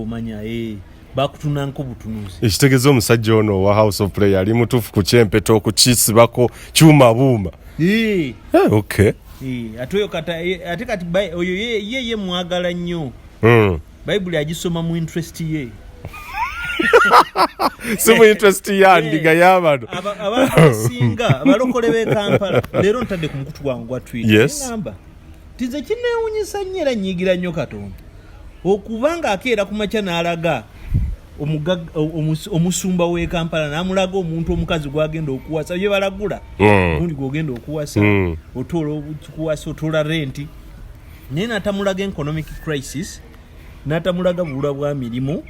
ng'omanya bakutunanko butunuzi. Ekitegeeza omusajja ono owa House of Prayer ali mutuufu ku kyempeta okukisibako kyuma buuma. Okay. Ate oyo kata ate kati oyo ye mwagala nnyo. Bayibuli agisoma mu interest ye. Si mu interest ya ndiga y'abano. Abantu abasinga abalokole b'e Kampala leero ntadde ku mukutu gwange gwa Twitter. Ngamba nti nze kinneewunyisa nnyo era nnyiigira nnyo Katonda okuba ng'akeera ku makya n'alaga omusumba w'e Kampala n'amulaga omuntu omukazi gw'agenda okuwasa bye balagula omundi gw'ogenda okuwasa otoola okuwasa otoola renti naye n'atamulaga economic crisis n'atamulaga bubula bwa mirimu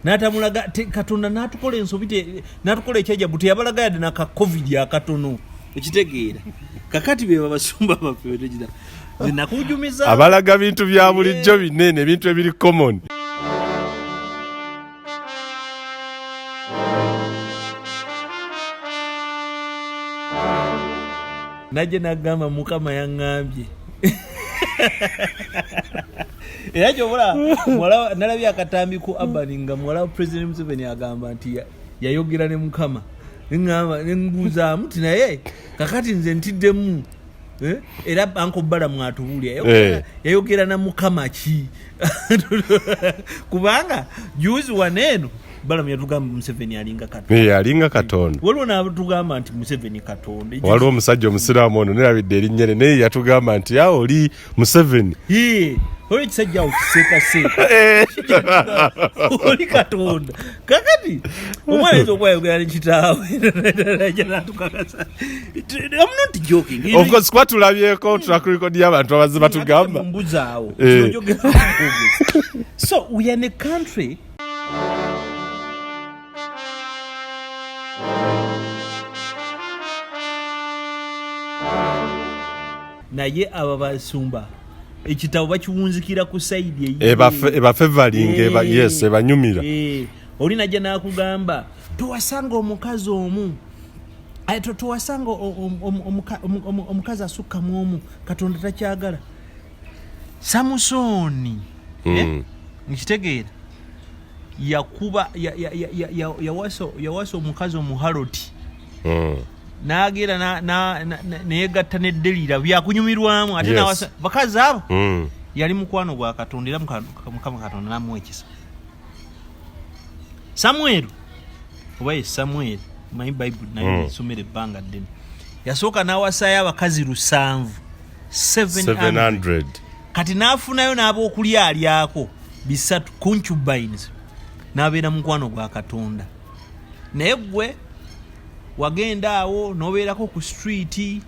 n'atamulaga Katonda n'atukola ensobi n'atukola ekyajabu teyabalaga yadde naka covid akatono okitegeera. Kakati be babasumba baffe betugira nze nakujumiza abalaga bintu bya bulijjo binene ebintu ebiri common. Najje nagamba Mukama yaŋŋambye. Era kyobola nalabye akatambi ku Urban nga muwala wa President Museveni agamba nti yayogera ne Mukama. Neŋŋamba ne mbuuzaamu nti naye kakati nze ntiddemu. Era Uncle Balamu atubuulira yayogera na Mukama ki? Kubanga juzi wano eno Balamu yatugamba Museveni alinga Katonda. Alinga Katonda. Waliwo n'atugamba nti Museveni Katonda. Waliwo omusajja omusiraamu ono nerabidde erinnya lye naye yatugamba nti awo oli Museveni. Oli ekisajja awo kiseekaseeka. Oli Katonda. Kakati omwana ayinza okuba ayogera ne kitaawe. Natukakasa. I'm not joking. Of course, kuba tulabyeko track record y'abantu abazze batugamba. Mbuzi awo. So we are in a country naye aba basumba ekitabo bakiwunzikira ku side eyiye. Ebafevalinga, yes, ebanyumira. Oli najja n'akugamba towasanga omukazi omu. Aye, towasanga omukazi asukka mu omu, Katonda takyagala. Samusooni, nkitegeera, yakuba, ya, ya, ya, ya, ya, yawasa, yawasa omukazi omuhaloti. N'agenda neyegatta ne Delila byakunyumirwamu ate n'awasa bakazi abo. Yali mukwano gwa Katonda era Mukama Katonda n'amuwa ekisa. Samuel oba ye Samuel, manyi Bible naye nsomera ebbanga ddene. Yasooka n'awasaayo abakazi 700, 700. 700. Kati n'afunayo n'ab'okulyalyako 300 concubines, n'abeera mukwano gwa Katonda. Naye ggwe wagenda awo n'obeerako ku street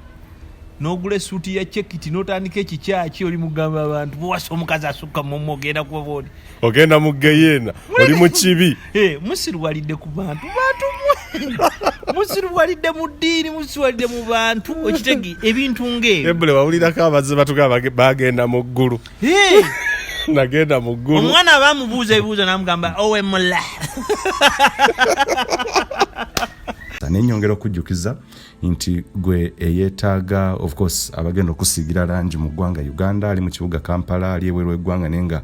n'ogula essuuti ya chekiti n'otandika ekikyaki, oli mugamba abantu bwewasa omukazi asukka mu ogenda kuba bw'oli. Ogenda mu geyeena, oli mu kibi. Musiruwalidde ku bantu, bantu mwe. Musiruwalidde mu ddiini, musiruwalidde mu bantu, okitege ebintu ng'ebyo. Ebule wawulirako abazze batugamba bagenda mu ggulu. Nagenda mu ggulu. Omwana aba amubuuza ebibuuzo n'amugamba owemula. Nenyongera okujjukiza nti gwe eyeetaaga, of course, abagenda okusiigira langi mu ggwanga Uganda, ali mu kibuga Kampala, ali ebweru w'eggwanga naye nga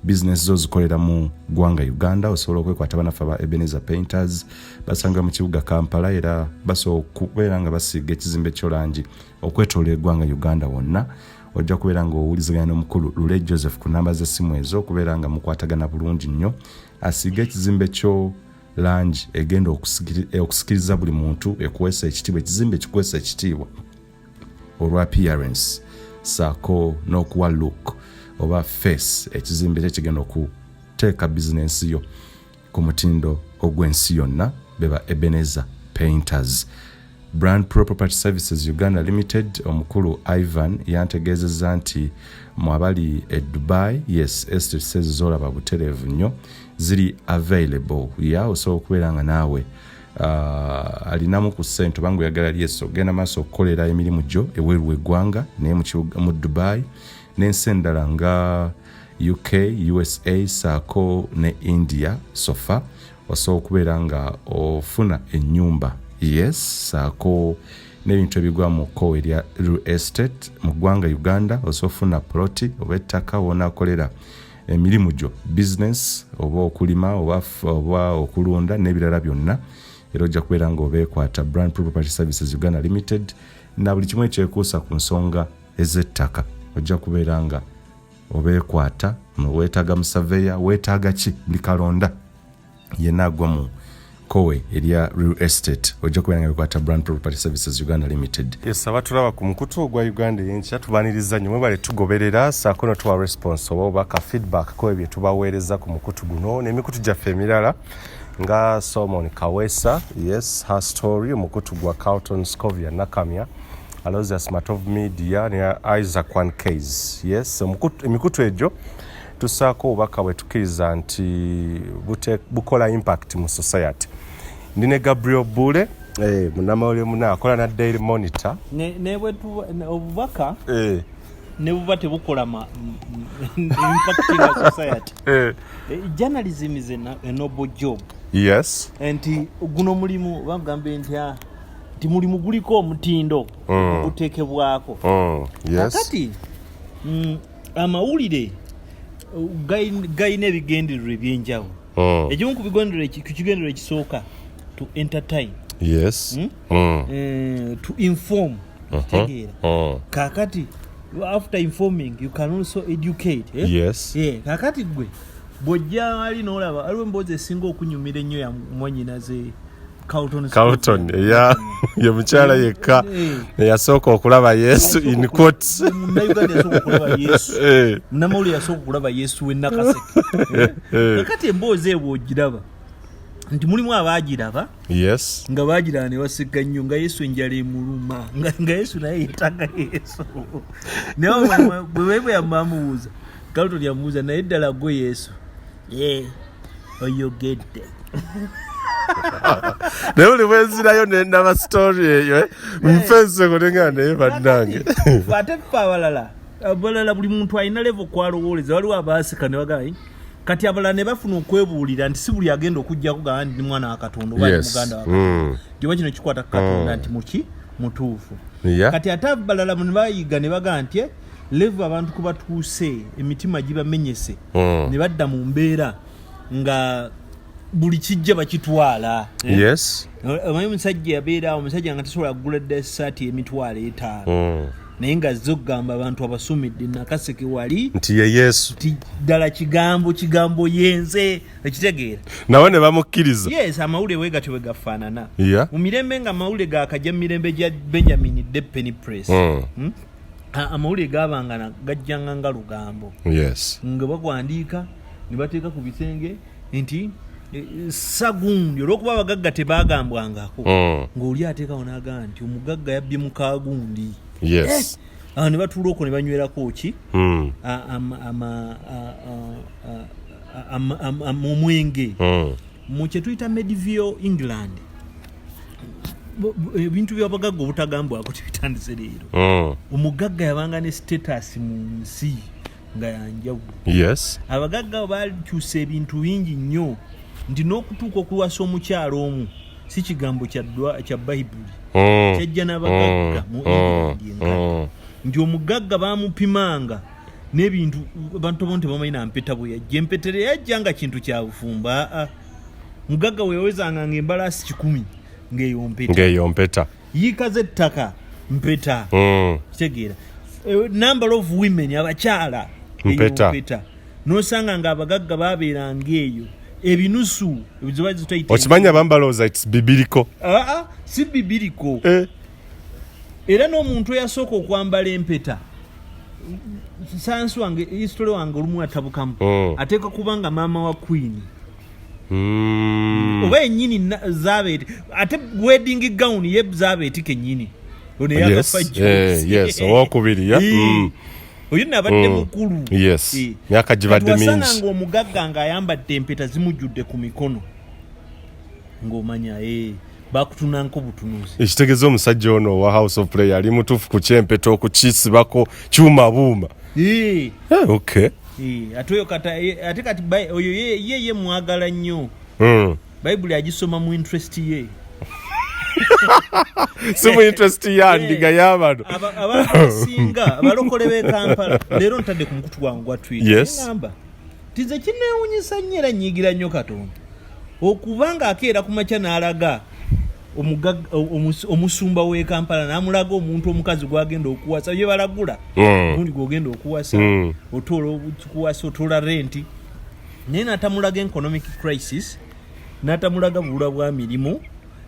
business zo zikolera mu ggwanga Uganda, osobola okwekwata banaffe aba Ebenezer Painters, basanga mu kibuga Kampala era basobola okubeera nga basiiga ekizimbe kyo langi okwetoloola eggwanga Uganda wonna. Ojja kubeera ng'owuliziganya n'omukulu Lule Joseph ku namba z'essimu ezo okubeera nga mukwatagana bulungi nnyo, asiige ekizimbe kyo langi egenda okusikiriza buli muntu, ekuweesa ekitiibwa, ekizimbe kikuweesa ekitiibwa olwa appearance saako n'okuwa look oba face ekizimbe kye kigenda okuteeka bizinensi yo ku mutindo ogw'ensi yonna. Beba Ebenezer Painters. Brand Pro Property Services Uganda Limited, omukulu Ivan yantegeezezza nti mu abali e Dubai, yes, estates ezo z'olaba butereevu nnyo ziri available. Ya osobola okubeera nga naawe alinamu ku ssente obanga oyagala lyes ogenda maaso okukolera emirimu gyo ebweru w'eggwanga, naye mu Dubai n'ensi endala nga UK, USA saako ne India, sofa osobola okubeera nga ofuna ennyumba, yes, saako n'ebintu ebigwa mu kkowe erya real estate mu ggwanga Uganda. Osobola ofuna ploti oba ettaka wonaakolera. Emirimu gyo, business oba okulima oba, oba okulunda n'ebirala byonna, era ojja kubeera nga obeekwata Brand Property Services Uganda Limited na buli kimu ekyekuusa ku nsonga ez'ettaka. Ojja kubeera nga obeekwata. Weetaaga musaveya, weetaaga ki, buli kalonda yenna agwa mu kowe erya real estate, ojja kubeera nga bikwata Brand Property Services Uganda Limited. Yes, abatulaba ku mukutu ogwa Uganda Eyenkya, tubaniriza nnyo, mwebale tugoberera saako notuwa response oba obaka feedback ko ebyo tubaweereza ku mukutu guno n'emikutu gyaffe emirala nga Solomon Kawesa, yes, her story, omukutu gwa Carlton Scovia Nakamya, Aloysius Matov Media ne Isaac One Case. Yes, emikutu egyo tusaako obubaka bwe tukkiriza nti bukola impact mu society. Ndi ne Gabriel Bule, munnamawulire muna akola na Daily Monitor. Obubaka ne buba tebukola impact in the society. Journalism is a noble job. Nti guno mulimu bagambe nti nti mulimu guliko omutindo guteekebwako. Kakati amawulire gayina ebigendererwa ebyenjawulo. Ekimu ku kigendererwa ekisooka, to entertain. To inform. Kitegeera? Kakati after informing, you can also educate, eh? Yes. Yeah, kakati gwe bw'ojja wali n'olaba waliwo emboozi esinga okunyumira ennyo ya mwanyinaze Carlton. Carlton eya ye mukyala yekka eyasooka okulaba Yesu, in quotes. Munnayuganda yasooka okulaba Yesu. Munnamawulire yasooka okulaba Yesu w'e Nakaseke. Kakati emboozi eyo bw'ogiraba nti mulimu abaagiraba nga baagiraba ne baseka nnyo nga Yesu enjala emuluma, nga Yesu naye yeetaaga Yesu. Naye bwe yamubuuza, Carlton yamubuuza, naye ddala gwe Yesu? Ye oyogedde. Naye buli bwenzirayo nendaba story eyo, nfa enseko nenga naye bannange. Ate ffe abalala buli muntu alina level kwalowooleza. Waliwo abaaseka ne bagamba, kati abalala ne bafuna okwebuulira nti si buli agenda okujjako gamba nti ndi mwana wa Katonda oba ndi muganda wa Katonda, nti oba kino kikwata ku Katonda nti muki mutuufu. Kati ate abalala ne bayiga ne bagamba nti level abantu ku batuuse emitima gibamenyese ne badda mu mbeera nga buli kijja bakitwala, eh? Omanyi omusajja yabeera awo, omusajja nga tasobola kugula dda essaati 50,000, naye nga azze okugamba abantu abasumidde Nakaseke wali nti ye Yesu, nti ddala kigambo yenze, ekitegeera? Nawe ne bamukkiriza. Yes, amawulire we gatyo bwe gafaanana. Mu mirembe nga amawulire gakajja, mu mirembe gya Benjamin de Penny Press, Amawulire gabanga gajjanga nga lugambo. Nga bagwandiika ne bateeka ku bisenge nti sagundi, olwokuba abagagga tebagambwangako, ng'oli ateekawo n'agamba nti omugagga yabbye mukagundi. Awo ne batuula okwo ne banywerako ki? Omwenge. Mu kye tuyita medieval England, ebintu by'abagagga obutagambwako tebitandise leero. Omugagga yabanga ne status mu nsi nga yanjawulo. Abagagga abo bakyusa ebintu bingi nnyo nti n'okutuuka okuwasa omukyalo omu si kigambo kya Bayibuli, kyajja n'abagagga mu England enkadde. Nti omugagga bamupimanga n'ebintu. Abantu abamu tebamanyi na mpeta bwe yajja. Empeta teyajja nga kintu kya bufumbo. Aa, mugagga bwe yawezanga nga embalaasi 100, ng'eyo mpeta. Ng'eyo mpeta. Yiika z'ettaka mpeta. Kitegeera? Number of women, abakyala, eyo Mpeta. mpeta. Nosanga nga abagagga babeeranga eyo ebinusu ziba zitayita. Okimanyi abamu balowooza it's biblical. Aa, si biblical. Era n'omuntu eyasooka okwambala empeta, sayansi wange, history wange olumu atabukamu, ateeka kuba nga maama wa queen oba yennyini zabeeti, ate wedding gown ye zabeeti kennyini ono eyakafa juzi. Yes, owokubiri, yeah. Oyo nno abadde mukulu. Myaka gibadde Kati wasanga mingi. ng'omugagga ng'ayambadde empeta zimujjudde ku mikono, ng'omanya bakutunanko butunuzi. Ekitegeeza omusajja ono owa House of Prayer ali mutuufu ku kyempeta okukisibako kyuma buuma. Okay. Ate oyo kata ate kati oyo ye mwagala nnyo. Bayibuli agisoma mu interest ye. Si mu interest ya ndiga y'abano. Abantu abasinga abalokole b'e Kampala leero ntadde ku mukutu gwange gwa Twitter. Ngamba Nti nze kinneewunyisa nnyo era nnyiigira nnyo Katonda okuba nga akeera ku makya n'alaga omusumba w'e Kampala n'amulaga omuntu omukazi gw'agenda okuwasa, bye balagula gundi gw'ogenda okuwasa, otoola okuwasa, otoola renti, naye n'atamulaga economic crisis, n'atamulaga bulula bwa mirimu,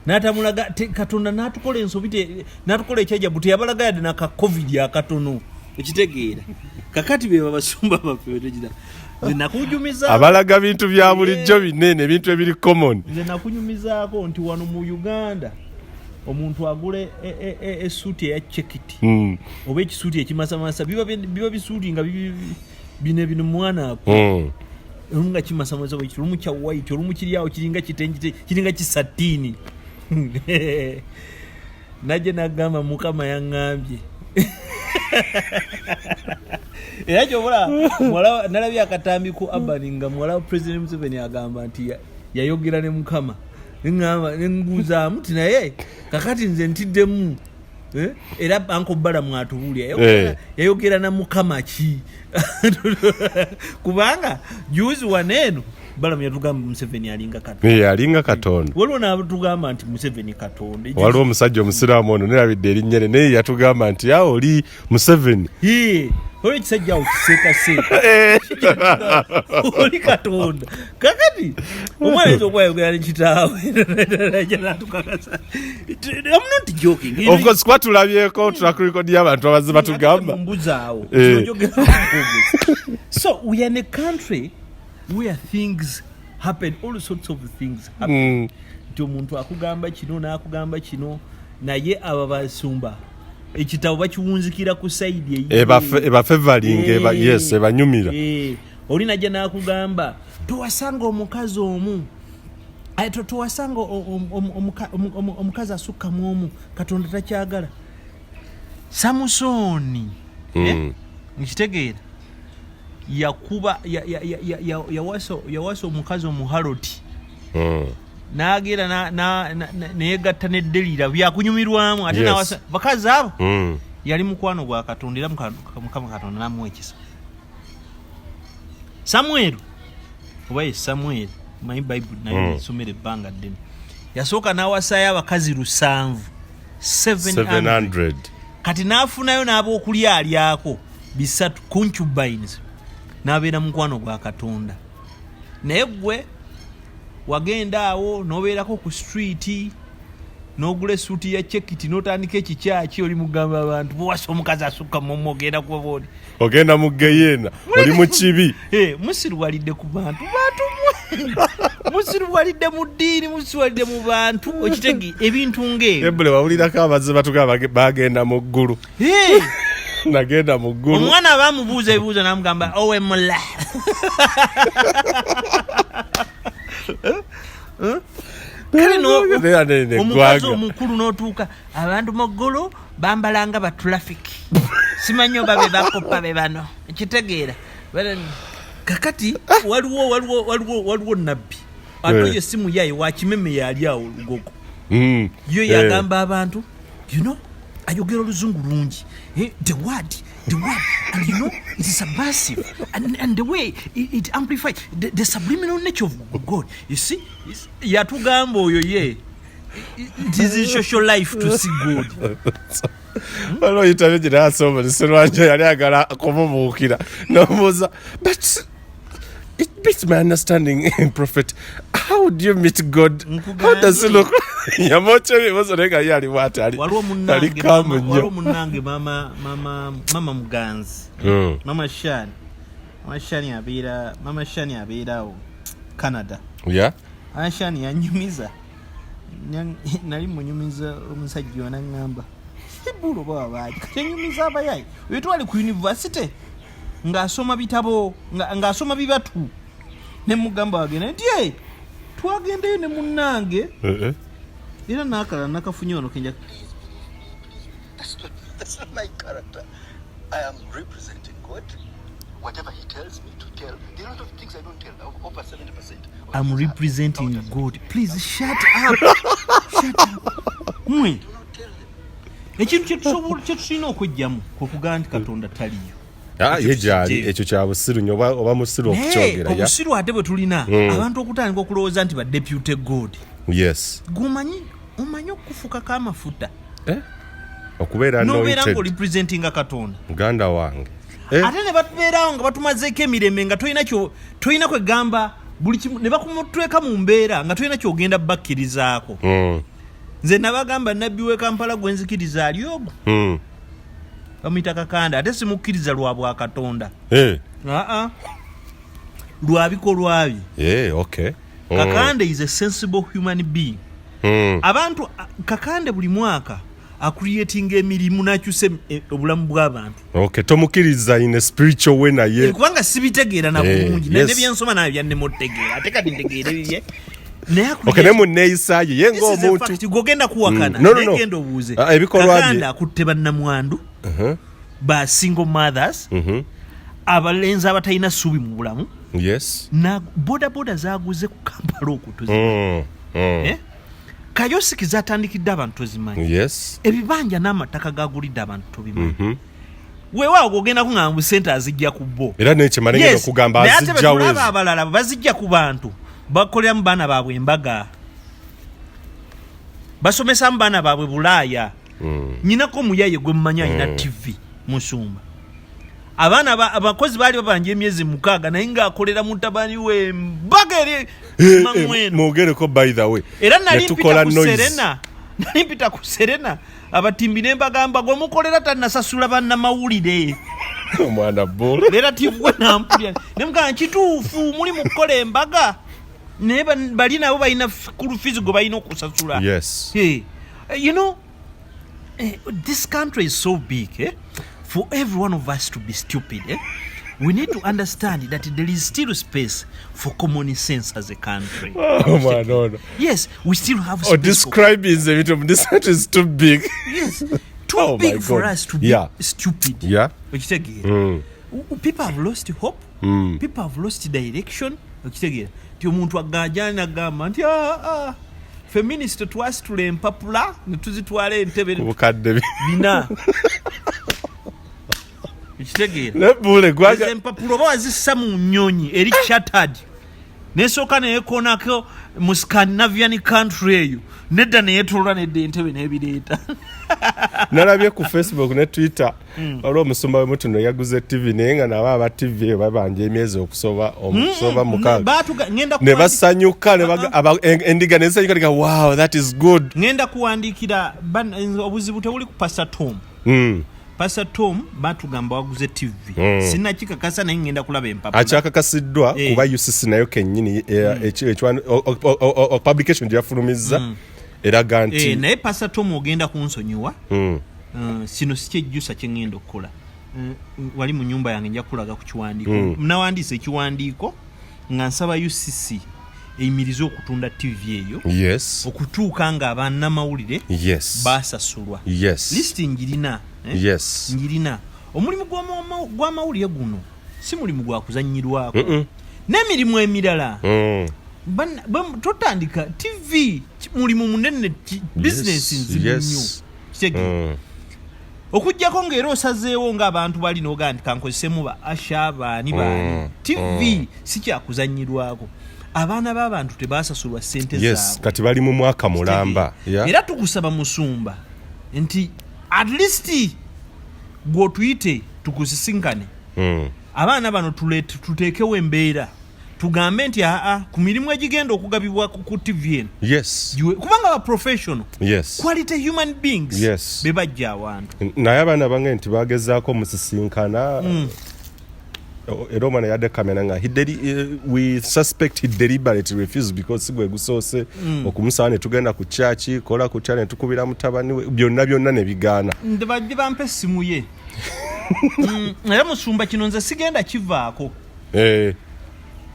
n'atamulaga Katonda n'atukola ensobi, n'atukola ekyajabu, teyabalaga yadde naka COVID akatono. Ekitegeera kakati be babasumba baffe betugira. Nze nakujumiza abalaga bintu bya bulijjo binene, ebintu ebiri common. Nze nakunyumizaako nti wano mu Uganda omuntu agula esuuti eya checked oba ekisuuti ekimasamasa, biba bisuuti nga bino bino mwana ako olumu nga kimasamasa bwekiti, olumu kya white, olumu kiri awo kiringa kitengi, kiringa kisatiini. Najje nagamba Mukama yaŋŋambye era kyobola nalabye akatambi ku Abani nga muwala wa President Museveni agamba nti yayogera ne Mukama. Neŋŋamba nenguuzaamu ti naye kakati nze ntiddemu. Era Uncle Balamu atubuulira yayogera na Mukama ki, kubanga juzi waneeno Balamu yatugamba Museveni alinga Katonda. Eh, alinga Katonda. Waliwo n'abatugamba nti Museveni Katonda. Waliwo omusajja omusiraamu ono nerabidde erinnya lye, naye yatugamba nti awo oli Museveni. Yee, waliwo ekisajja awo kiseekaseeka oli Katonda. Kakati omwana ayinza okuba ayogera ne kitaawe natukakasa. I'm not joking. Of course, kuba tulabyeko track record y'abantu abazze batugamba. Mbuzaawo. So we are in a country where things happen, all sorts of things happen. Nti omuntu akugamba kino n'akugamba kino, naye abo basumba ekitabo bakiwunzikira ku side eyiye. Ebafevalinga eba yes, ebanyumira. Oli najja n'akugamba towasanga omukazi omu. Aye, towasanga omukazi asukka mu omu, Katonda takyagala. Samusooni, nkitegeera, yakuba yawasa omukazi omuhaloti, n'agenda neyegatta ne Derira byakunyumirwamu ate nawasa bakazi abo. Yali mukwano gwa Katonda era Mukama Katonda namuwa ekisa. Samweri oba ye Samweri, manyi Bayibuli naye nsomera ebbanga ddene, yasooka n'awasaayo abakazi 700, 700. 700. Kati n'afunayo n'ab'okulyalyako 300, concubines, n'abeera mukwano gwa Katonda. Naye gwe wagenda awo n'obeerako ku street n'ogula esuuti ya checked n'otandika ekikyaki, oli mugamba abantu bwewasa omukazi asukka mumu ogenda kuba bwoli Ogenda mu geyeena, oli mu kibi. Eh, musiruwalidde ku bantu, bantu mmwe musiruwalidde mu ddiini, musiruwalidde mu bantu, okitege ebintu ng'ebyo. Ebule wawulirako abazze batugamba bagenda mu ggulu. Nagenda mu ggulu. Omwana aba amubuuza ebibuuzo namugamba owemula. Kale Nene omukazi eggwanga. Omukulu n'otuuka abantu mu ggulu bambalanga ba traffic, simanyi oba be bakopa be bano, kitegeera. Kakati waliwo nabbi ate oyo simu yaye wakimeme yali awo Lugogo. Yo yagamba abantu, ayogera oluzungu lungi. The word and it is subversive and the way it amplifies the subliminal nature of God, you see. Yatugamba oyo ye it is social life to see God. Waliwo interview gye nasoma, Serwanja yali agala kumubuukira nomubuuza, "But it beats my understanding, prophet, how do you meet God? How does it look?" Yamwokya ebibuuzo naye nga ye ali bwati ali Waliwo ali munnange kamu waliwo nnyo. Munnange mama Muganzi, mama Shani abeera awo Canada. Mama Shani yanyumiza. Nali munyumiza omusajja ono aŋŋamba ibulo baba baaki kyenyumiza abayayi oyo twali ku university ng'asoma bitabo, ng'asoma bibatu, ne mugamba wagenda nti, "Hey, twagendeyo ne munnange." Era n'akalala nakafunye wano kenja. That's not my character. I am representing God. Whatever He tells me to tell, there are a lot of things I don't tell. Over 70%. Of I'm things happen representing out of God. Please shut up. Shut up. Mwe. Do not tell them. Ekintu kye tulina okwejjamu kwe kugamba nti Katonda taliyo. Ah, Ekyo ye gyali tukijjeeyo. ekyo kya busiru nnyo oba oba musiru Naye okukyogera ya obusiru ate bwe tulina abantu okutandika okulowooza nti ba deputy god. Yes. Gumanyi omanyi okufukako amafuta. Eh? Okubeera nobeera anointed. ngaolipresentinga Katonda. Muganda wange. Eh? Ate ne batubeerawo nga batumazeeko emirembe nga tolina tolina kwegamba buli kimu ne bakumutweka mu mbeera nga tolina kyogenda bakkirizaako. Nze nabagamba nabbi w'e Kampala gwe nzikiriza ali ogwo. Bamuyita Kakanda, ate simukkiriza lwa bwakatonda. Aa, lwa bikolwa bye. Eh, okay. Kakande is a sensible human being. Abantu Kakande buli mwaka acreatinga emirimu n'akyusa obulamu bw'abantu. Okay, tomukkiriza in a spiritual way naye. Kubanga sibitegeera na bulungi. Yes. Ne byensoma nayo byannema otegeera, ate kati ntegeera ebibye. Naye Okay, naye mu nneeyisa ye ye This is a ng'omuntu. fact. Gw'ogenda kuwakana. No, no, Naye no. genda obuuze. Ah, ebikolwa bye. Kakande akutte bannamwandu, ba single mothers, abalenzi abatalina ssuubi mu bulamu. Yes. Na bodaboda zaguze ku Kampala okwo tozimanyi. Eh? Kayosiki zatandikidde abantu tozimanyi. Yes. Ebibanja n'amataka gagulidde abantu tobimanyi. Weewaawo gw'ogenda kuŋŋamba mbu ssente azijja ku bo. Era nekyemala ngenda okugamba Naye ate azijjawo betulaba ezo. abalala bazijja ku bantu bakoleramu baana baabwe embaga, basomesamu baana baabwe Bulaaya. Nyinako omuyaye gwe mmanyi alina TV, musumba. Abaana abakozi baali babanja emyezi 6 naye ng'akolera mutabani we embaga eri Eh, eh, Mangweno. Mwogereko by the way. Era nali Ne mpita tukola ku noise. Serena, nali mpita ku Serena, abatimbi ne mbagamba gwe mukolera tannasasula bannamawulire. Omwana bolo. Relative we nampulira ne mugamba kituufu muli mu kukola embaga naye bali nabo balina school fees gwe balina okusasula. Yes. Hey, you know, this country is so big, eh? For every one of us to be stupid, eh? We need to understand that there is still space for common sense as a country. Oh, man, oh, no. Yes, we still have Oh, space for describing the bit of this country is too big. Yes, too Oh, my big for God. us to be stupid. Okitegeera? People have lost hope. People have lost direction. Okitegeera? Nti omuntu agajana n'agamba nti, ah, ah, feminist twasitula empapula ne tuzitwala entebe Obukadde bina. Okitegeera? Ne bule gwaga. Ezo empapula oba wazissa mu nnyonyi eri chartered nesooka neyekoonako mu Scandinavian country eyo nedda neyetolola nedda entebe n'ebireeta. Nalabye ku Facebook ne Twitter, waliwo omusumba wemutuno yaguze TV naye nga nabo aba TV eyo babanja emyezi okusoba omusoba 6. Ngenda Ne basanyuka, ne endiga ne zisanyuka nga wow, that is good. Ngenda kuwandiikira obuzibu tewuli ku Pastor Tom. Pastor Tom batugamba waguze TV. Sinnakikakasa naye ngenda kulaba empapula. Akyakakasiddwa kuba UCC nayo kennyini, publication gye yafulumizza eraga nti Naye Pastor Tom ogenda kunsonyiwa. Kino si kyejjusa kye ngenda okukola. Wali mu nyumba yange nja kulaga ku kiwandiiko. Nawandiise ekiwandiiko nga nsaba UCC eyimirize okutunda TV eyo. Yes. Okutuuka nga abannamawulire Yes. basasulwa. Yes. List njirina, eh? Yes. Njirina. Omulimu gw'amawulire guno si mulimu gwa kuzannyirwako. N'emirimu emirala. Totandika TV mulimu munene, business nzibu nnyo. Kitegeera? Okuggyako ng'era osazeewo ng'abantu bali n'ogaa nti kankozesemu ba asha baani baani. TV si kyakuzannyirwako. Abaana b'abantu tebasasulwa ssente zaabwe. Kati bali mu mwaka mulamba. Kitegeera? Yeah. Era tukusaba musumba nti at least gw'otuyite tukusisinkane. Abaana bano tuteekewo embeera tugambe nti aa ku mirimu egigenda okugabibwa ku TV eno. Yes. Kubanga ba professional. Yes. Quality human beings. Yes. Be bajja awantu. Naye abaana bange nti bagezaako musisinkana. Era omwana yadde kamera nga we suspect he deliberately refused because si gwe gusoose okumusaba ne tugenda ku church, kola ku church ne tukubira mutabani we, byonna byonna ne bigaana. Nde bajje bampe essimu ye. Era musumba kino nze sigenda kivaako.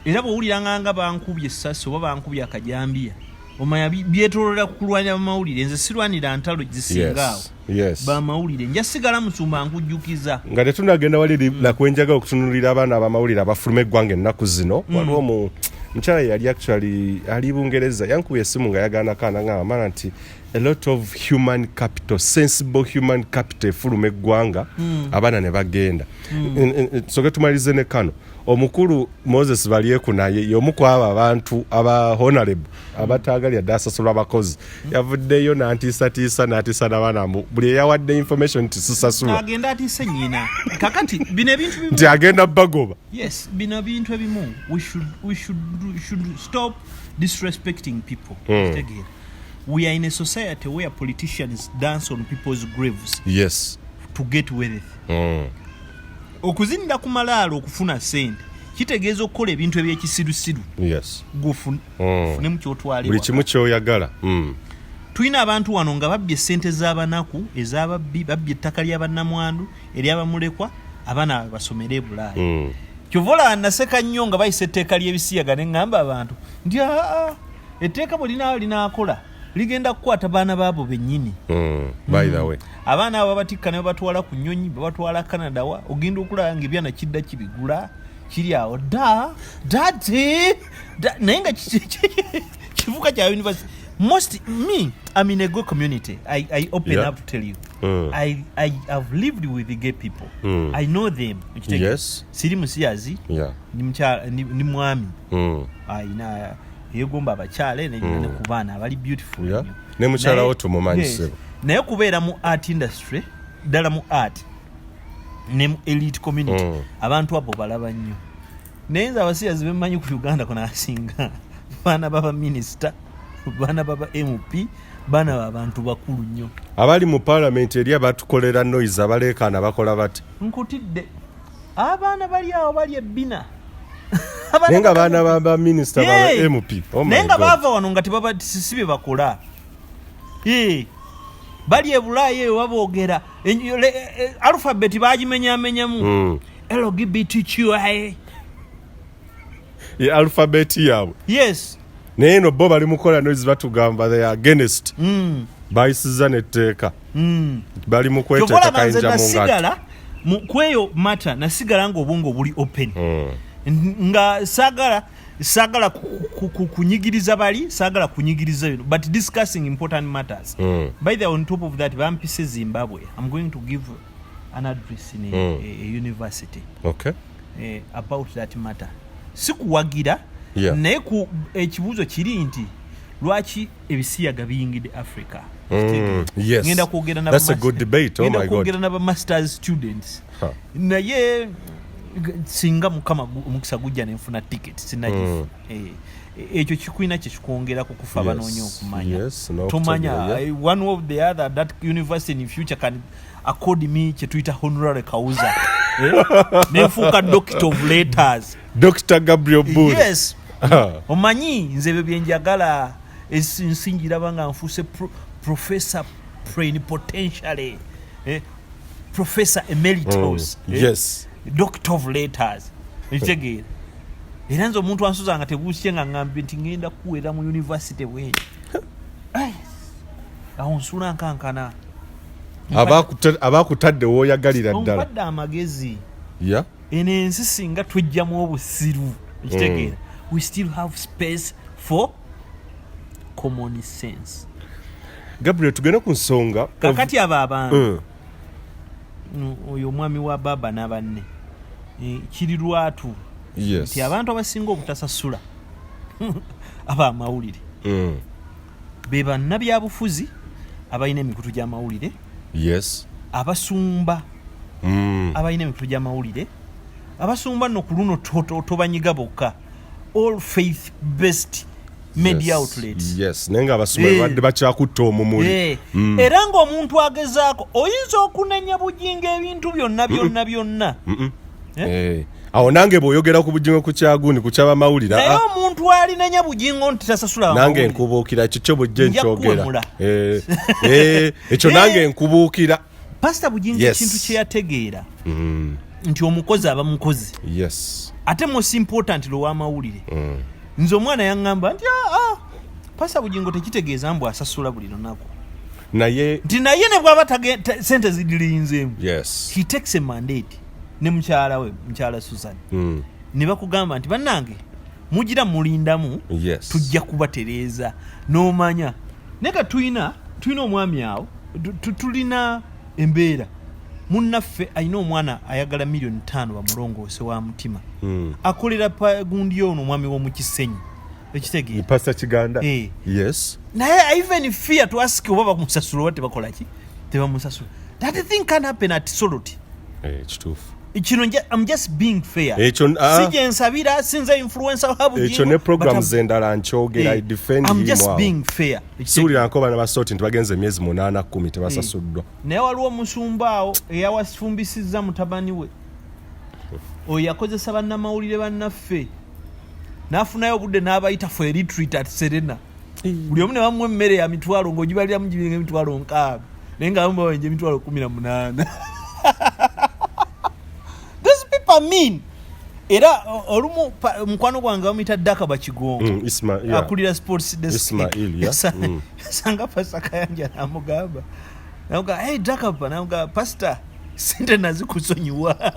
Era bw'owuliranga nga bankubye essasi oba bankubye akajambiya, omanya byetoololera ku kulwanira bamawulire. Nze sirwanira ntalo zisinga awo. Yes. Bamawulire nja sigala musumba nkujjukiza. Nga tetunagenda wali nakwenjaga okutunulira abaana abamawulire abafuluma eggwanga ennaku zino. Waliwo Mukyala yali actually ali Bungereza, yankuba esimu nga yagaana kaana nga amala nti a lot of human capital, sensible human capital efuluma eggwanga, abaana ne bagenda. Soke tumalirize ne kano. Omukulu Moses Balyeku naye y'omu ku abo abantu aba honorable abataagalya dde asasulwa abakozi. Yavuddeyo n'antiisatiisa, n'atiisa n'abaana mbu buli eyawadde information nti sisasulwa Agenda atiise nyina. Kakati bino ebintu bimu nti agenda bagoba. Yes, bino bintu ebimu we should stop disrespecting people. Kitegeera, we are in a society where politicians dance on people's graves to get wealth. Okuzinira ku malaalo okufuna sente kitegeeza okukola ebintu ebyekisirusiru gwofunemu kyotwala. Buli kimu kyoyagala. Tulina abantu wano nga babbye sente z'abanaku, ez'ababbi, babbye ettaka ly'abannamwandu, eryabamulekwa, abaana baabwe basomere e Bulaaya. Kyova olaba naseka nnyo nga bayisa etteeka ly'ebisiyaga, ne ŋŋamba abantu nti aa, etteeka bwe linaawo linaakola ligenda kukwata baana baabo bennyini. By the way, Abaana abo babatikka ne babatwala ku nnyonyi, babatwala Canada, wa ogenda okulaba nga ebyana kidda kibigula kiri awo da daddy da, naye nga kivuka kya university. Most me, I'm in a gay community. I open up to tell you, I have lived with the gay people. I know them. Okitegeera? Siri musiyazi. Ni mwami ayina yegomba abakyala ne ku baana abali beautiful nnyo. Ne mukyala wo tumumanyi, ssebo. Naye kubeera mu art industry, ddala mu art ne mu elite community, abantu abo balaba nnyo. Naye nze abasiyazi bemmanyi ku Uganda kunasinga baana baba minisita, baana baba MP, baana babantu bakulu nnyo. Abali mu parliament eri abatukolera noise, abaleekaana, bakola bati. Nkutidde, abaana bali awo bali ebbina. Naye nga baana ba baminisita, ba MP. Oh my Naye nga God. baava wano nga tebaba si bye bakola. Bali e Bulaaya eyo baboogera alphabet bagimenyamenyamu. LGBTQI. Ye alphabet yaabwe. Yes. Naye eno bo bali mukola noise, batugamba they are against. Bayisiza netteeka, bali mu Kyova kweteeka olaba nze kayinja mu ngato. Nasigala kweyo mata, nasigala nga obwongo buli open. Nga saagala kunyigiriza bali, saagala kunyigiriza bino, but discussing important matters. By the, on top of that, bampise Zimbabwe. I'm going to give an address in a university about that matter. Si kuwagira, naye ku ekibuuzo kiri nti lwaki ebisiyaga biyingidde Africa? Ngenda kwogera na That's a good debate. Oh ngenda my God. kwogera n'aba masters students. Naye singa Mukama omukisa gujja nenfuna ticket, sinagifuna. Ekyo kikulina kyekikwongerako kufa abanoonya okumanya. Yes, n'okutegeera, Tomanya, one of the other, that university in future can accord me kyetuyita honorary causa, eh? Nenfuuka doctor of letters. Dr Gabriel Bull. Yes. Omanyi nze ebyo byenjagala. Ensi ngiraba nga nfuuse professor plenipotentiary, professor emeritus, doctor of letters. Ekitegeera, era nze omuntu ansuza nga tebuukye nga ngambye nti ngenda kuweera mu university bwenti. Ai, awo nsula nkankana. Abakutadde wooyagalira ddala. Ompadde amagezi. Eno ensi singa twejjamu obusiru, ekitegeera, we still have space for common sense. Gabriel, tugende ku nsonga. Kakati abo abantu, oyo omwami wa baba n'abanne, kiri lwatu nti abantu abasinga obutasasula abamawulire be bannabyabufuzi abalina emikutu gy'amawulire, abasumba abalina emikutu gy'amawulire. Abasumba nno ku luno tobanyiga bokka, all faith based media outlets. Yes, naye nga abasumba babadde bakyakutta omumuli. Era ng'omuntu agezaako, oyinza okunenya Bugingo ebintu byonna byonna byonna. Eh? Awo nange bw'oyogera ku Bugingo, ku kyagundi, ku kyabamawulire, Naye ah, omuntu alinenya Bugingo nti tasasula nange bamawulire, nkubuukira ekyo kyo bujje Nja nkyogera. kuwemula. Ekyo nange nkubuukira. Pasita Bugingo, ekintu kye yategeera nti omukozi aba mukozi, ate most important lw'amawulire. Nze omwana yaŋŋamba nti aa, Pasita Bugingo tekitegeeza mbu asasula buli lunaku, Naye nti naye ne bwaba sente zidirinzeemu, he takes a mandate ne mukyala we, mukyala Susan, ne bakugamba nti bannange Mugira mulindamu. Yes. Tujja kubatereeza n'omanya, naye ka tulina omwami awo, tulina embeera, munnaffe alina omwana ayagala miliyoni 5 bamulongoose wa mutima. Akolera pa gundi ono omwami w'omukisenyi, ekitegeera? Pastor Kiganda. Eh. Yes. Naye I even fear to ask oba bamusasula oba tebakola ki, tebamusasula. That thing can happen at Soroti. Eh, kituufu. Kino I'm just being fair. Ekyo, ah. Si gye nsabira, sinze influencer wa Bugingo, Ekyo ne but programs endala nkyogera. Eh, I defend I'm him just awo. being fair. Siwulira nko bana basooti nti bagenze emyezi 8, 10 tebasasuddwa. Naye waliwo omusumba awo eyawafumbisizza mutabani we, oyo yakozesa bannamawulire bannaffe n'afunayo obudde n'abayita for a retreat at Serena. Buli omu ne bamuwa emmere ya mitwalo, ng'ogibaliramu giringa emitwalo 60, naye nga abamu bawenja emitwalo 18. Those people are mean. Era olumu mukwano gwange bamuyita Daka Bakigongo, Isma, yeah. akulira sports desk. Ismail, yeah. Yasanga Pastor Kayanja namugamba, "Hey Dakaba," namugamba, "Pastor, sente nazikusonyiwa,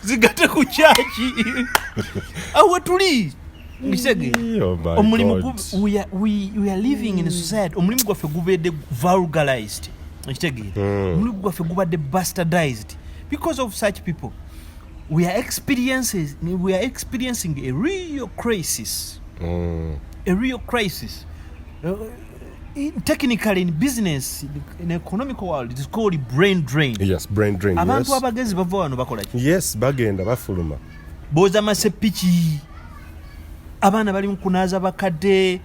zigate ku kyaki." Awe tuli nkisege. Oh my Omulimu God. We are living in a society, omulimu gwaffe gubedde vulgarized, ekitegeera? Omulimu gwaffe gubadde bastardized because of such people. We are experiencing a real crisis, a real crisis. Technically in business, in economic world, it is called brain drain. Yes, brain drain. Abantu abagezi bava wano bakola ki? Yes, bagenda bafuluma. Booza masepiki, abaana bali mu kunaaza bakadde.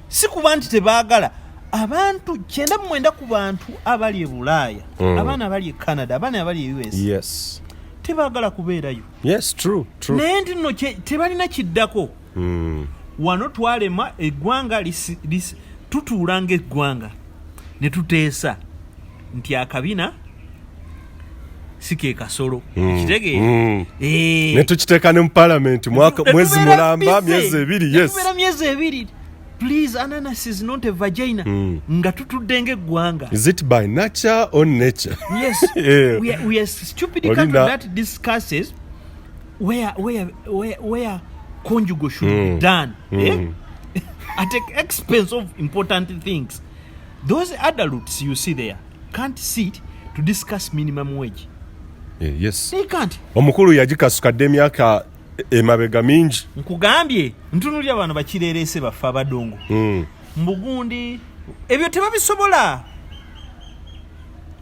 Si kuba nti tebaagala. Abantu 99 ku bantu abali e Bulaaya, abaana abali e Canada, abaana abali e US, tebaagala kubeerayo. Yes, true true Naye nti nno tebalina kiddako. Wano twalema eggwanga, tutuula ng'eggwanga ne tuteesa nti akabina si ke kasolo, ekitegeera? Eh. Ne tukiteeka ne mu palamenti mwaka Ne mwezi tubeera mulamba, busy. myezi 2. Ne Yes. tubeera myezi 2. Please, ananas is not a vagina. Nga tutudde ng'eggwanga. Is it by nature or nature? Yes. We are stupid country that discusses where conjugal should be done, eh? At the expense of important things. Those adults you see there can't sit to discuss minimum wage. Eh, yes. They can't. Omukulu yagikasukadde emyaka emabega mingi. Nkugambye, ntunulira bano bakireerese baffe abadongo mbugundi, ebyo tebabisobola.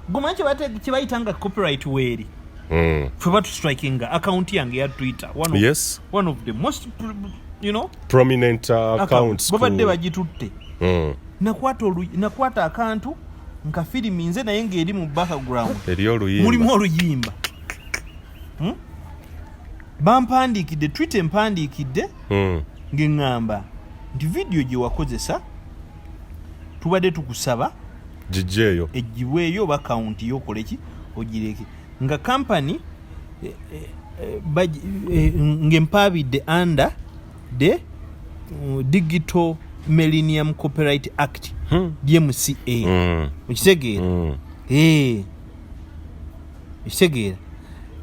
Gumanyi kyebayita nga copyright weeri, ffe batustrikinga account yange ya Twitter, one of the most prominent accounts. Babadde bagitutte. Nakwata akantu nka firimu nze naye ng'eri mu background. Eri oluyimba. Mulimu oluyimba. Bampandiikidde Twitter, empandiikidde ng'eŋŋamba nti vidiyo gye wakozesa tubadde tukusaba gijjeeyo. Egibweyo oba akawunti yokoleki ogireke, nga kampany ng'empaabidde under the Digital Millennium Copyright Act, DMCA. Okitegeera? Eh. Okitegeera,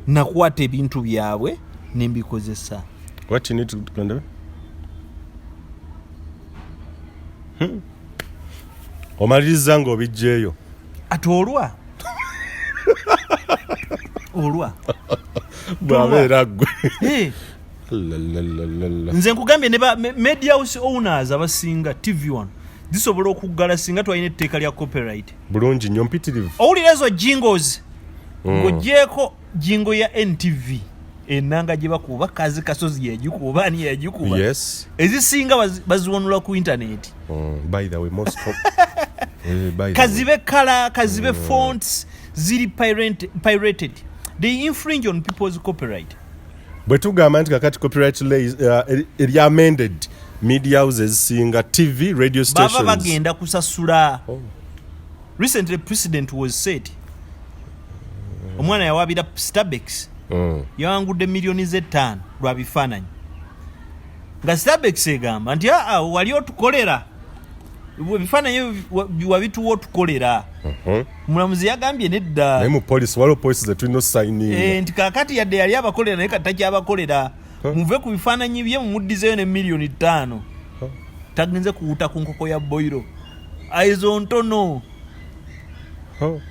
nakwata ebintu byabwe nembikozesa. What you need to do? Omaliriza ng'obijjeeyo. Ate olwa Bw'abeera ggwe. Eh, Lalalala. nze nkugambye ne ba media house owners abasinga, TV wano zisobola okuggala singa twalina etteeka lya copyright. Bulungi nnyo, mpitirivu. Owulira ezo jingles, ng'ogyeko jingle ya NTV enanga gye bakuba, Kazi Kasozi yagikuba, ani yagikuba, ezisinga baziwanula ku intaneti. By the way, most of, by the way. Kazibe kala kazibe fonts ziri pirated. They infringe on people's copyright. Bwe tugamba nti kakati copyright law eri amended, media houses ezisinga, TV, radio Baba stations bagenda kusasula. Oh. Recently president was said omwana yawabira Stabex, yawangudde miliyoni z'ettaano lwa bifaananyi, nga Stabex egamba nti aa, wali otukolera. Ebifaananyi wabituwa otukolera. Omulamuzi yagambye nedda. Naye mu policy, waliwo policy zetulina osayininga. Eh, nti kakati yadde yali abakolera, naye kati takyabakolera. Muve ku bifaananyi bye, mumuddizeyo ne miliyoni 5. Tagenze kuwuta ku nkoko ya boiro, ezo ntono.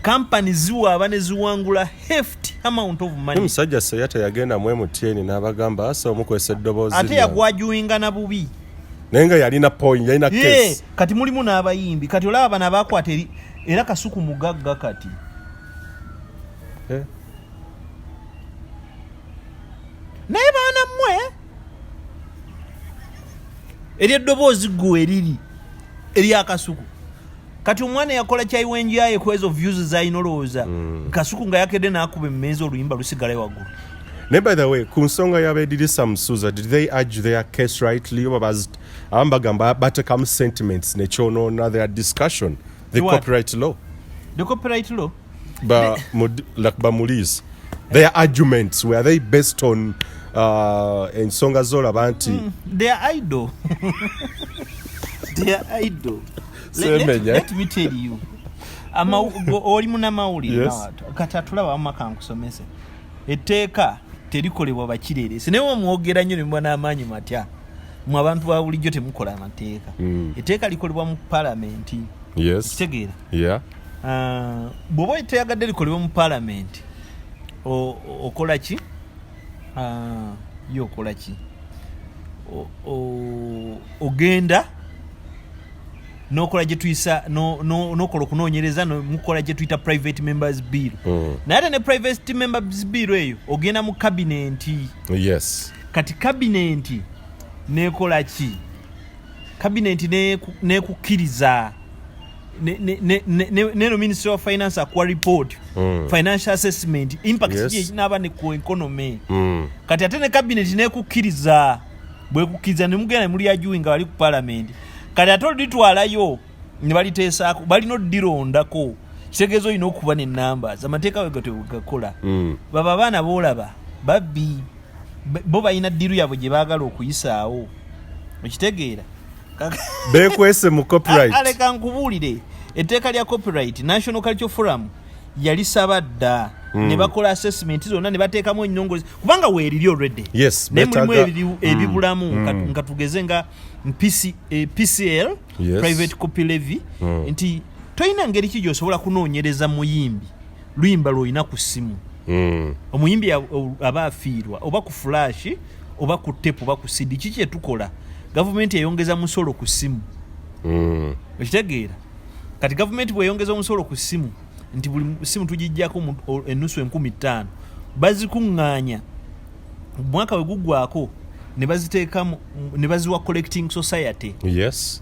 Kampani ziwaaba ne ziwangula hefty amount of money. Omusajja Seya teyagenda mu MTN n'abagamba asa omukwesa eddoboozi Ate lyange. Yagwajuinga na bubi. Naye nga yalina point, yalina case. Kati mulimu n'abayimbi. Kati olaba bano abakwata eri, era Kasuku mugagga kati. Naye baana mmwe, eryeddoboozi gwe eriri eryakasuku. Kati omwana yakola kyayiwenjaye ku ezo views zalina, olowooza Kasuku nga yakedde n'akuba emmeeza, oluyimba lusigale waggulu? Naye by the way, ku nsonga y'abedirisa Musuuza, did they argue their case rightly, oba abamu bagamba batekamu sentiments nekyonoona their discussion, the What? copyright law? The copyright law? Ba, like bamuliis, their arguments, were they based on ensonga zolaba nti They are idle, they are idle. Semenya. Let me tell you. Oli munamawulire. Yes. Kati atulaba wamma, kankusomese. Etteeka terikolebwa bakirerese, naye omwogera nnyo nemuba n'amaanyi matya. Mwe abantu ba bulijjo temukola amateeka. Etteeka likolebwa mu palamenti. Kitegeera? Yeah. Ah, bw'oba teyagadde likolebwe mu palamenti, okola ki? Ah, ye okola ki? Ogenda nokola gye tuyisa nokola okunoonyereza, mukola gye tuyita private members bill. Naye ate ne private members bill eyo ogenda mu kabinenti. Kati kabinenti nekola ki? Kabinenti nekukkiriza neno Ministry of Finance akuwa report, financial assessment impact, kinaaba ne ku economy. Kati ate ne cabinet nekukkiriza, bwekukkiriza nemugenda nemulyajuwi nga bali ku parliament. Kati ate olitwalayo ne baliteesaako, balina oddirondako, kitegeeza olina okuba ne numbers. Amateeka we gatyo bwegakola. Baba abaana boolaba babbi, bo balina deal yaabwe gye baagala okuyisaawo, okitegeera? Bekwese mu copyright. Aleka nkubuulire, etteeka lya copyright, National Culture Forum yalisaba dda, ne bakola assessment zonna, ne bateekamu ennyongozi, kubanga weeriri already. Naye mulimu ebibulamu, nga tugeze nga PCL, private copy levy, nti tolina ngeri ki gyosobola kunoonyereza muyimbi luyimba lwolina ku ssimu. Omuyimbi aba afiirwa, oba ku flash, oba ku tape, oba ku CD. Kiki kyetukola? Gavumenti eyongeza musolo ku ssimu. Okitegeera? Kati gavumenti bweyongeza omusolo ku ssimu, nti buli simu tugijjako enusu 5000, bazikuŋŋaanya, mwaka we guggwako ne baziteeka ne baziwa collecting society.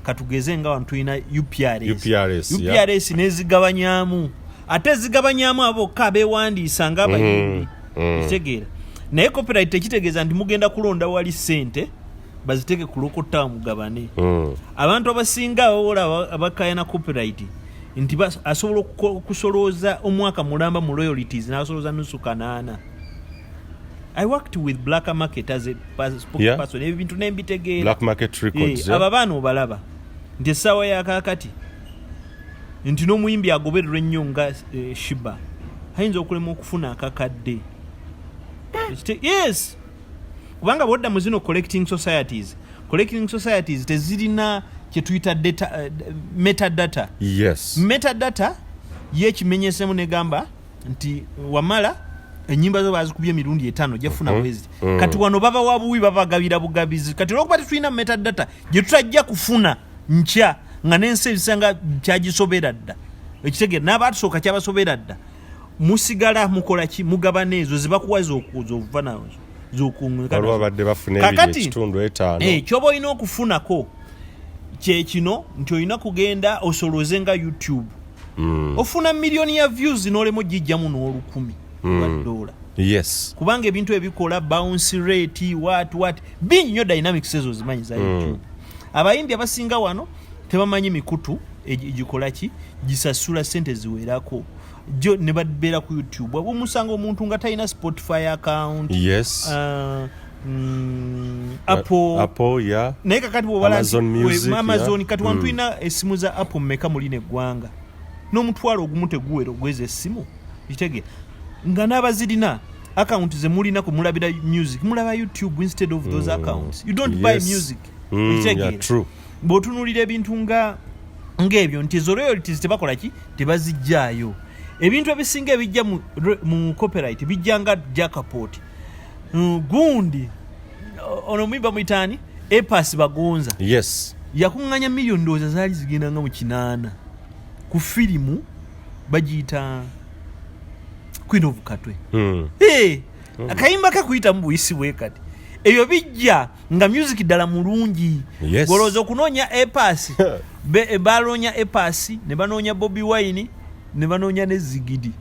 Katugeze nga wano tulina UPRS. UPRS, yeah. UPRS nezigabanyamu, ate zigabanyamu abo bokka abeewandiisa ng'abayimbi. Kitegeera? Naye copyright tekitegeeza nti mugenda kulonda wali ssente baziteeke ku lokota mugabane. Abantu abasinga abawola abakayana copyright nti asobola okusolooza omwaka mulamba mu royalties n'asolooza nusu kanaana. I worked with Black Market as a spokesperson. Ebintu nembitegeera. Black Market Records. Abo abaana obalaba nti essaawa yakakati nti n'omuyimbi agobererwa ennyo nga Sheebah ayinza okulema okufuna akakadde. Yes, kubanga bwodda mu zino collecting societies, collecting societies tezirina kyetuyita data, metadata. Metadata yekimenyesemu negamba nti wamala enyimba zo bazikubye emirundi etaano, ojja bwezi. Kati wano baba wabuwi, babagabira bugabizi. Kati olwokuba tetulina metadata gye tutajja kufuna nkya, nga n'ensi ebisanga kyagisobera dda, ekitegeera n'abatusooka kyabasobera dda, musigala mukola ki? Mugabana ezo zebakuwa zova nazo. Waliwo abadde bafuna ebiri Kakati, ekitundu etaano. Kyoba olina okufunako kyekino nti olina kugenda osoloze nga YouTube. Ofuna miliyoni ya views n'olema ogijjamu n'olukumi lwa dola. Kubanga ebintu ebikola bounce rate, what what, bingi nnyo, dynamics ezo zimanyi za YouTube. Abayimbi abasinga wano tebamanyi mikutu gikola ki, gisasula sente ziwerako jo ne babeera ku YouTube. Omusanga omuntu nga talina Spotify account. Apple. Apple, yeah. Naye kakati bwobala Amazon Music, Amazon, yeah. Kati wano tulina essimu za Apple mmeka mulina eggwanga, n'omutwalo ogumu teguwera ogweza essimu. Kitegeera nga n'abazirina akawunti ze mulina kumulabira music, mulaba YouTube instead of those accounts. You don't buy music. Okitegeera? Yeah, true. Bw'otunuulira ebintu nga ng'ebyo nti ezo royalties tebakola ki, tebazijjaayo. Ebintu ebisinga ebijja mu copyright bijja nga jackpot. Gundi ono omuyimba muyitaani Apass Bagonza. Yes. Yakuŋŋanya miliyoni ndowooza zaali zigenda nga mu 8 ku firimu bagiyita Queen of Katwe. Hey, akayimba ke kuyitamu buyisi bwe kati ebyo bijja nga music ddala mulungi. Yes. Golowooza okunoonya Apass, baloonya Apass ne banoonya Bobi Wine ne banoonya ne Zigidi,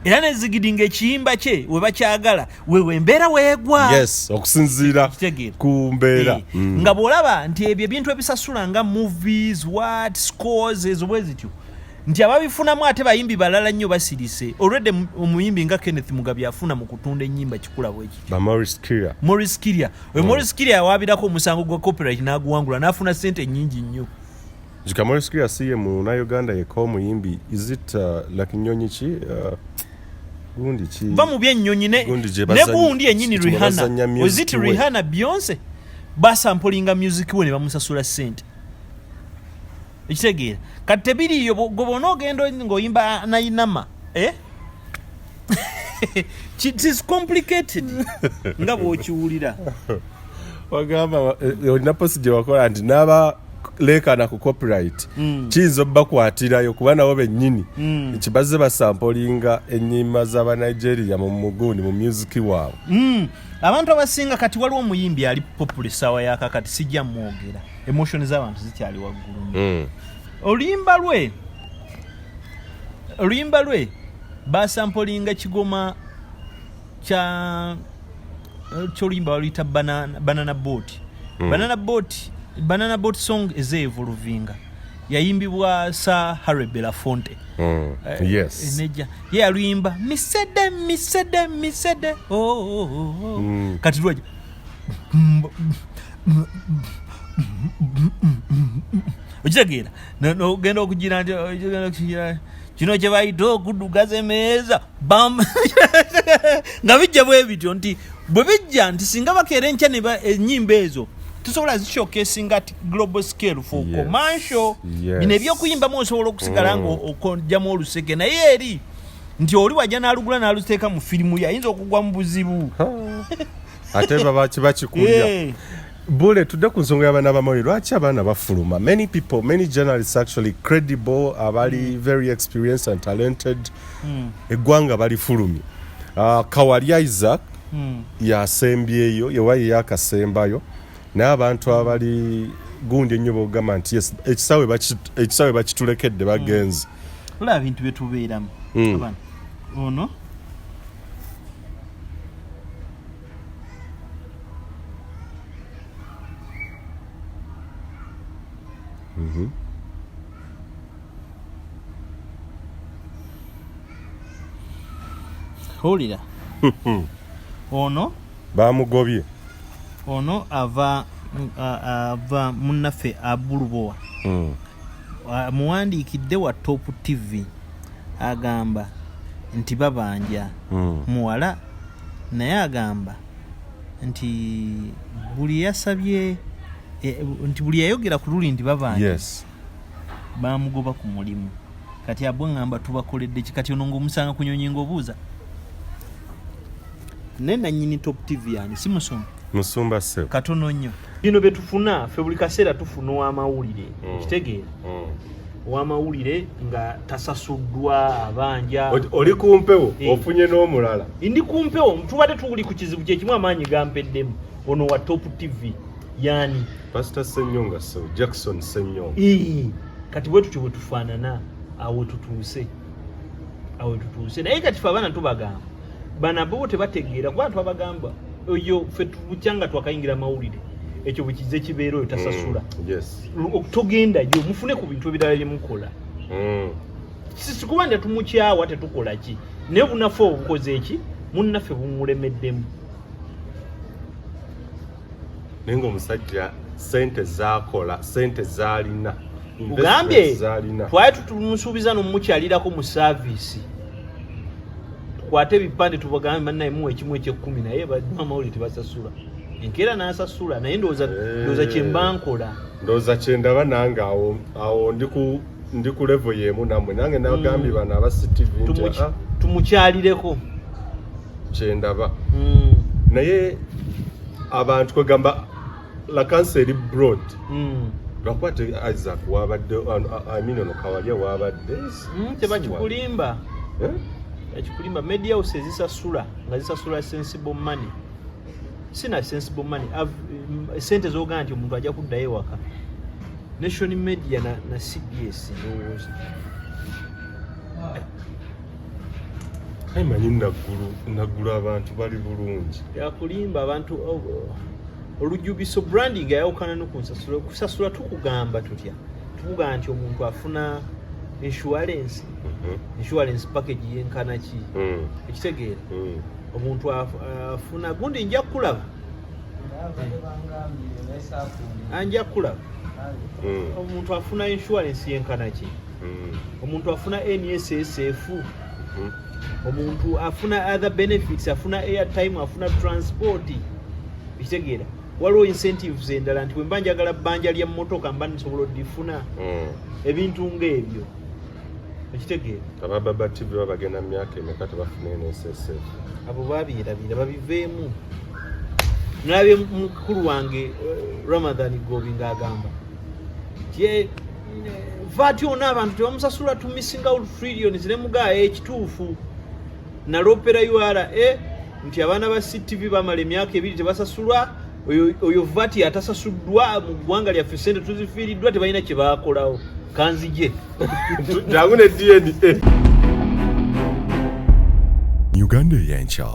era ne Zigidi ng'ekiyimba kye we bakyagala wewe embeera weegwa. Yes, okusinziira Kitegeera. ku mbeera. Nga bw'olaba nti ebyo ebintu ebisasula nga movies, what scores ezo bwe zityo, nti ababifunamu ate bayimbi balala nnyo basirise olwedde. Omuyimbi nga Kenneth Mugabi afuna mu kutunda ennyimba kikula bwe kityo. Ba Maurice Kirya. Maurice Kirya, we Maurice Kirya yawaabirako omusango gwa copyright n'aguwangula n'afuna sente nnyingi nnyo. Jika Maurice Kirya si ye munnayuganda yekka omuyimbi. Is it like nnyonyi ki, gundi ki? Va mu byennyonyi ne Gundi gye ne gundi yennyini gye Rihanna. bazannya Was music it we. Rihanna, Beyonce basampulinga music we ne bamusasula sente. Ekitegeera kati tebiriiyo. Gwe bw'ona ogenda ng'oyimba nainama, eh? It is complicated nga bw'okiwulira. Wagamba olina post gye wakola nti n'abaleekaana ku copyright kiyinza obbakwatirayo kuba nabo bennyini nti bazze basampolinga ennyimba z'Abanigeria mu mugundi mu music waabwe. Abantu abasinga kati waliwo omuyimbi ali popular essaawa yakakati, sijja mwogera, emotion z'abantu zikyali waggulu nnyo. Oluyimba lwe basampolinga kigoma kya kyoluyimba baluyita Banana Boat. Banana Boat, Banana Boat song ezeevoluvinga yayimbibwa Sir Harry Belafonte. Nejja ye yaluyimba misede misede misede, oh. Kati lwaja okitegeera, nogenda okugira nti ogenda okugira kino kye bayita okuddugaza emeeza bam, nga bijja bwe bityo nti bwe bijja nti singa bakeera enkya ne ennyimba ezo tusobola zishowcasinga at global scale for commercial. Bino ebyokuyimbamu osobola okusigala nga okojjamu oluseke, naye eri nti oli wajja n'alugula n'aluteeka mu firimu ye ayinza okugwa mu buzibu. Ate baba kiba kikulya. Bule tudde ku nsonga y'abaana bamawulire. Lwaki abaana bafuluma? Many people, many journalists, actually credible, abali very experienced and talented, eggwanga balifulumye. Kawali Isaac yasembyeyo, yewa ye yakasembayo, naye abantu abali gundi ennyo bogamba nti yes, ekisaawe bakitulekedde bagenze. Olaba bintu byetubeeramu. Abaana ono wulira ono. Bamugobye. Ono ava munnaffe Abulubowa. Muwandiikidde wa Top TV, agamba nti babanja muwala, naye agamba nti buli yasabye nti buli yayogera ku luli nti babanja bamugoba ku mulimu. Kati abwe ŋŋamba tubakoledde ki? Kati ono ng'omusanga ku nyonyi ng'obuuza naye nanyini Top TV yani si musumba? Musumba se. Katono nnyo. Bino bye tufuna ffe buli kaseera, tufuna ow'amawulire, kitegeera, ow'amawulire nga tasasuddwa, abanja. Oli ku mpewo. Eh. Ofunye n'omulala. Ndi ku mpewo, tubadde tuli ku kizibu kyekimu, amaanyi gampeddemu. Ono wa Top TV yani? Pastor Senyonga, so Jackson Senyonga. Ii, kati bwe tutyo bwe tufaanana, awo tutuuse, awo tutuuse. Naye kati fe abaana tubagamba, bano bo tebategeera, kuba twabagamba oyo ffe bukya nga twakayingira mawulire, ekyo bwe kize kibeera oyo tasasula. Togendayo, mufune ku bintu ebirala bye mukola. Sikuba nti tumukyawa, tetukola ki, naye obunafu obwo bukoze eki, munnaffe bumulemeddemu. Naye ngaomusajja sente zakola, sente zalina, Ugambye investments zalina. Twali tumusuubiza nomukyalirako mu service, tukwate ebipande tubagambe, "Bannaye, muwa ekimu ekyekkumi," naye bamawulire tebasasula. Enkeera n'asasula, naye ndowooza ndowooza kyemba nkola. Ndowooza kyendaba nange awo ndi ku level yemu nammwe. Nange nagambye bano aba CTV nti "Ah, Tumukyalireko. Kyendaba." Naye abantu kwegamba lakansi eri broad, lwakuba te Isaac wabadde, I mean, ono Kawalya wabadde. Tebakikulimba. Eh? Ekikulimba, media house ezisasula nga zisasula sensible money, sina sensible money, sente zogamba nti omuntu ajja kuddayo ewaka, Nation Media na CBS, ndowooza. Aye manyi Naggulu abantu bali bulungi. Yakulimba abantu. Oh, olujubiso branding ayawukana nokunsasula. Okusasula tukugamba tutya? Tukugamba nti omuntu afuna insurance, insurance package yenkana ki? Ekitegeera? Omuntu afuna gundi, nja kulaba, nja kulaba. Omuntu afuna insurance yenkana ki? Omuntu afuna NSSF, omuntu afuna other benefits, afuna airtime, afuna transport. Ekitegeera? Waliwo incentives endala nti bwemba njagala bbanja lya mmotoka mba nsobola odifuna, ebintu ng'ebyo. Ekitegeera? Abababa TV baba bagenda mu myaka emeka tebafuna NSSF? Abo babyerabira, babiveemu. Nalabye mukulu wange Ramadhan Gobi ng'agamba nti VAT ona abantu tebamusasula, to missing out trillions. Ne mugaya ekituufu nalopera URA nti abaana ba CTV bamala emyaka 2 tebasasulwa. Oyo VAT atasasuddwa mu ggwanga lyaffe, sente tuzifiiriddwa, tebalina kye bakolawo. Kanzije. Jangu ne DNA. Uganda ey'enkya.